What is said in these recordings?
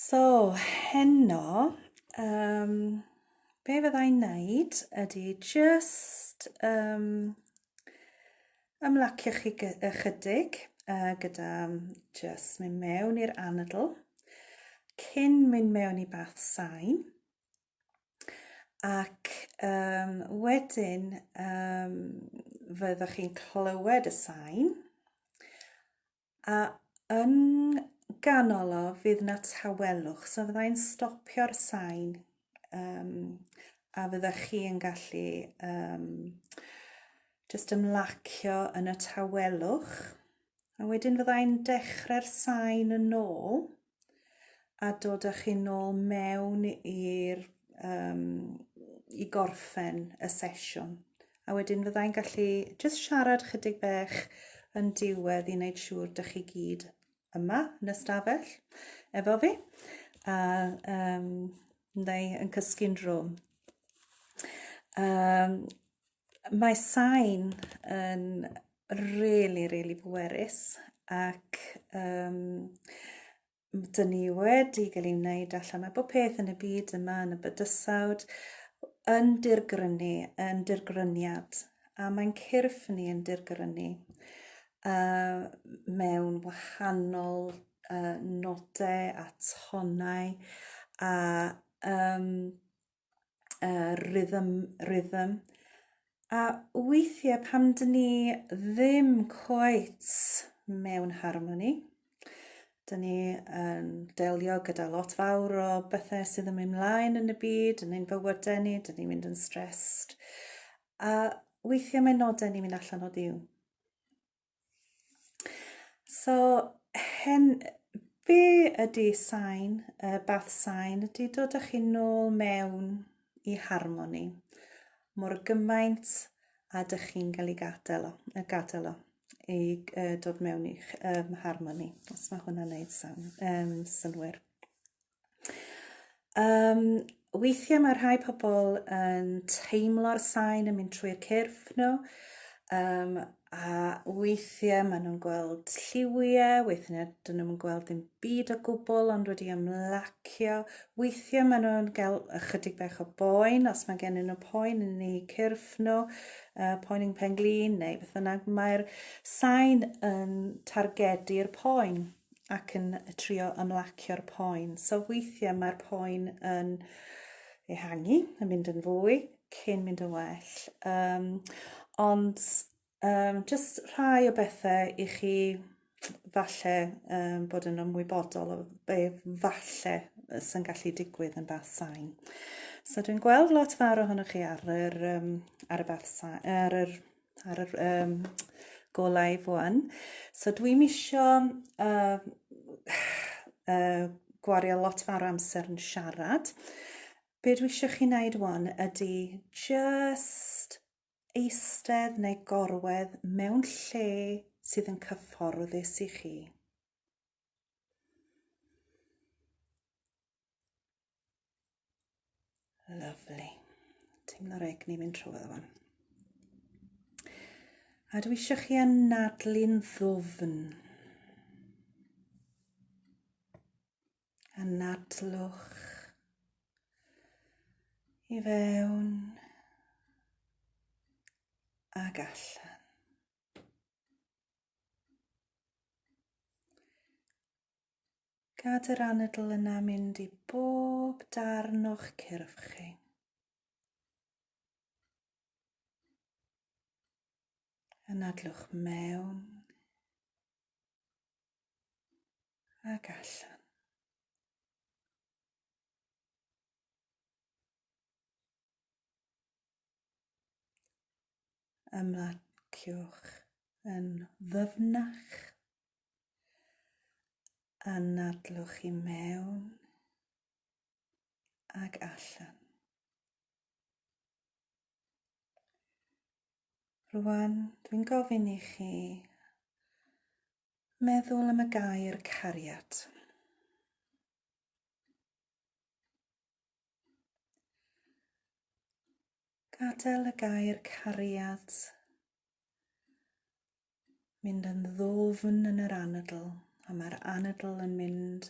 So, heno, um, be fyddai'n neud ydy just um, ymlacio chi ychydig uh, gyda just mynd mewn i'r anadl cyn mynd mewn i bath sain. Ac um, wedyn um, fyddwch chi'n clywed y sain A yn ganol o fydd 'na tawelwch, so fydda i'n stopio'r sain um, a fyddech chi yn gallu um, just ymlacio yn y tawelwch. A wedyn fydda i'n dechrau'r sain yn ôl a dod â chi nôl mewn i'r um, i gorffen y sesiwn. A wedyn fyddai'n gallu just siarad chydig bech yn diwedd i wneud siŵr dych chi gyd yma yn y stafell efo fi a um, neu yn cysgu'n drwm. Um, mae sain yn really, really bwerus ac um, dyn ni wedi cael ei wneud allan. Mae bob peth yn y byd yma, yn y bydysawd, yn dirgrynu, yn dirgryniad. A mae'n cyrff ni yn dirgrynu uh, mewn wahanol uh, nodau a tonau a um, uh, rhythm, rhythm. A weithiau pam dyn ni ddim cweit mewn harmoni, dyn ni yn delio gyda lot fawr o bethau sydd yn mynd mlaen yn y byd, yn ein bywydau ni, dyn ni'n mynd yn stressed. A weithiau mae nodau ni'n mynd allan o diwn. So, hen, be ydy sain, uh, bath sain, ydy dod â chi nôl mewn i harmoni. Mor gymaint a dych chi'n cael ei gadael o, y gadael o i uh, dod mewn i'ch um, harmoni, os mae hwnna'n neud sawn, um, synwyr. Um, weithiau mae rhai pobl yn teimlo'r sain yn mynd trwy'r cyrff nhw. Um, a weithiau maen nhw'n gweld lliwiau, weithiau dyn nhw'n gweld ddim byd o gwbl ond wedi ymlacio. Weithiau maen nhw'n gael ychydig bach o boen, os mae gennyn nhw poen yn eu cyrff nhw, uh, poen yn pen-glin neu beth bynnag. Mae'r sain yn targedu'r poen. ac yn trio ymlacio'r poen. So weithiau mae'r poen yn ehangu, yn mynd yn fwy, cyn mynd yn well. Um, ond um, just rhai o bethau i chi falle um, bod yn ymwybodol o be falle sy'n gallu digwydd yn bath sain. So dwi'n gweld lot fawr ohonoch chi ar yr, um, ar y bath sain, ar yr ar yr um, go live wan. So dwi'n isio uh, uh, gwario lot fawr o amser yn siarad. Be dwi eisiau chi wneud wan ydy just eistedd neu gorwedd mewn lle sydd yn cyfforddus i chi. Lovely. Teimlo'r egni mynd trwy fan. A dwi eisiau chi anadlu'n ddwfn. Anadlwch i fewn ag allan. Gad yr anadl yna mynd i bob darn o'ch cyrff chi. Anadlwch mewn ac allan. Ymlaciwch yn ddyfnach. Anadlwch i mewn ag allan. Rwan, dwi'n gofyn i chi meddwl am y gair cariad. Gadael y gair cariad mynd yn ddwfn yn yr anadl, a mae'r anadl yn mynd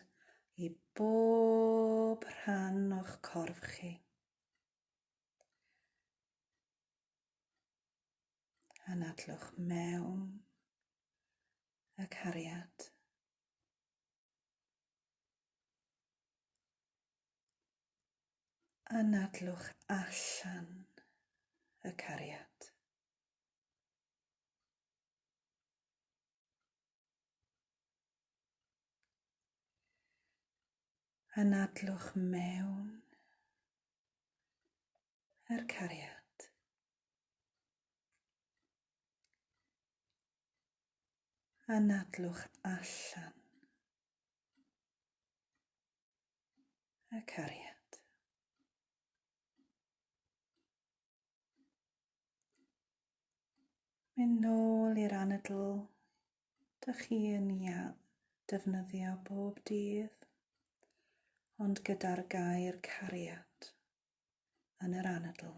i bob rhan o'ch corff chi. Anadlwch mewn y cariad. Anadlwch allan y cariad. Anadlwch mewn yr cariad. Anadlwch allan y cariad. Mynd nôl i'r anadl dych chi yn defnyddio bob dydd, ond gyda'r gair cariad yn yr anadl.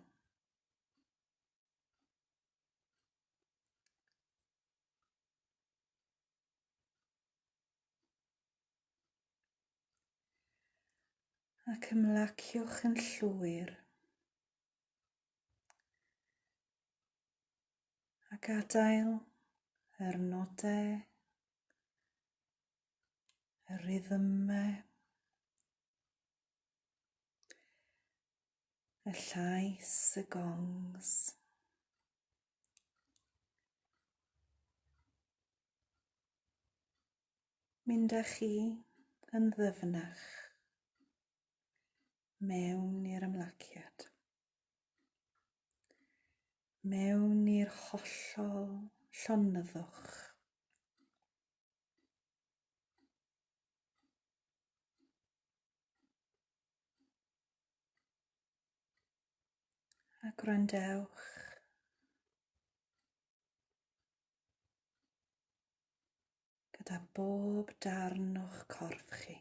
Ac ymlaciwch yn llwyr. A gadael yr nodau, y rhythmau, y llais, y gongs. Mynd â chi yn ddyfnach mewn i'r ymlaciad. Mewn i'r hollol llonyddwch. A gwrandewch gyda bob darn o'ch corff chi.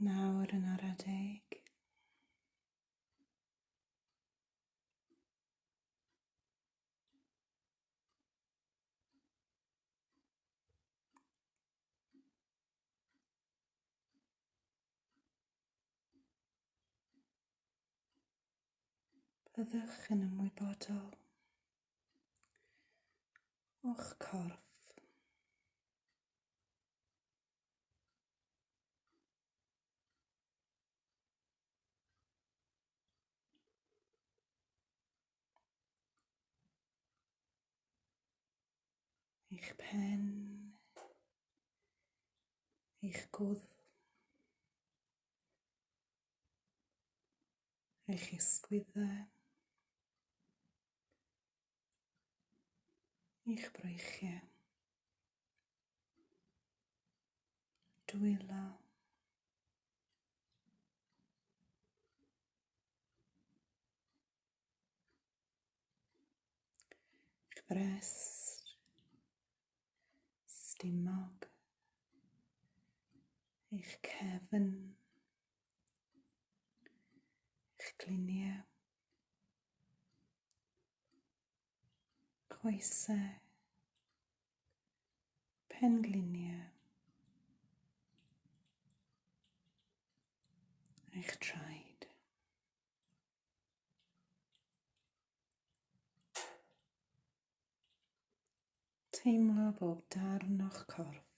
Nawr yn ara deg. Byddwch yn ymwybodol o'ch corff. Eich pen, eich gwddf, eich ysgwyddau, eich breichiau, dwylo, Eich brest, stumog, eich cefn, eich gliniau, coesau, pengliniau, eich traed. Teimlo bob darn o'ch corff.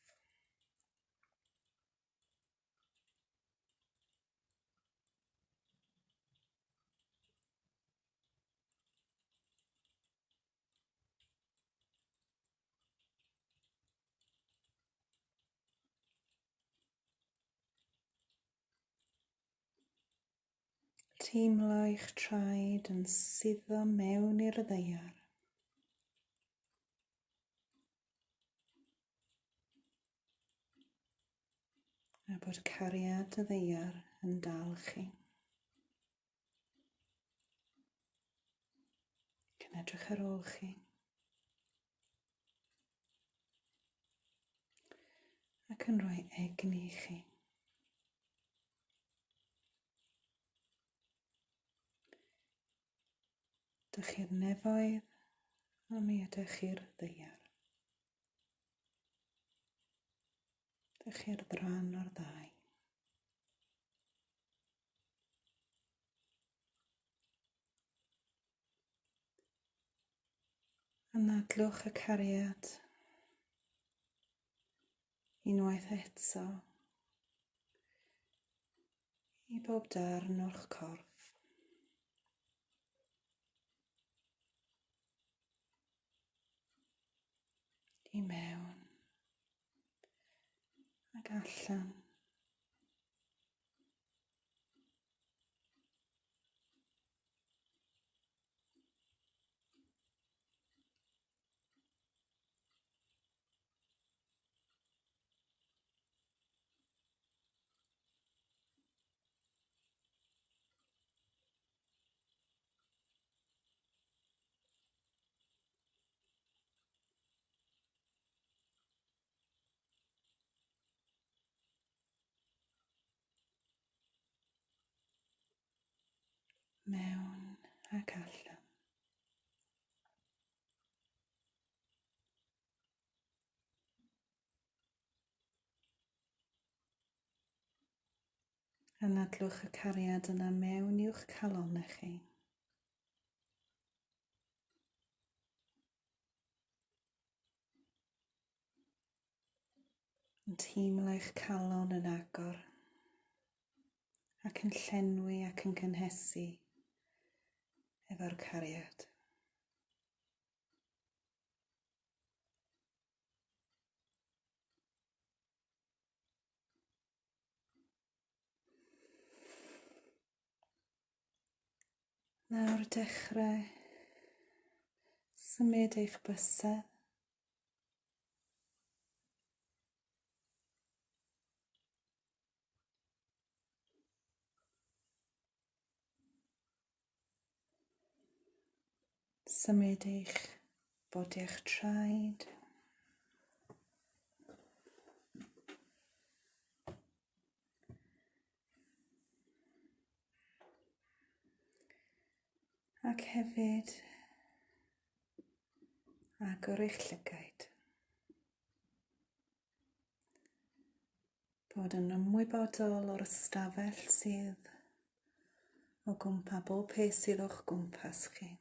Teimlo eich traed yn suddo mewn i'r ddaear. A bod cariad y ddaear yn dal chi. Ac yn edrych ar ôl chi. Ac yn rhoi egni i chi. Dych chi'r nefoedd a mi ydych chi'r ddaear. Dych chi'r dran o'r ddau. Anadlwch y cariad unwaith eto i bob darn o'ch corff. I mewn ac allan. Mewn ac allan. Anadlwch y cariad yna mewn i'wch calonnau chi. Yn teimlo eich calon yn agor ac yn llenwi ac yn cynhesu efo'r cariad. Nawr dechrau symud eich bysedd. Symud eich bodi a'ch traed. Ac hefyd, agor eich llygaid. Bod yn ymwybodol o'r ystafell sydd o gwmpas, bob peth sydd o'ch gwmpas chi.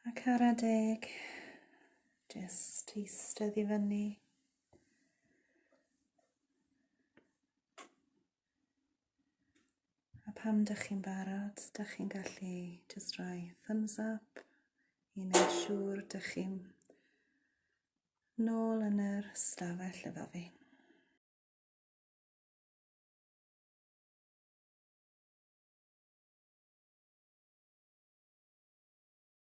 Ac ar adeg, jyst eistedd i fyny. A pam dych chi'n barod, dych chi'n gallu jyst rhoi thumbs up i wneud siŵr dych chi'n nôl yn yr stafell efo fi.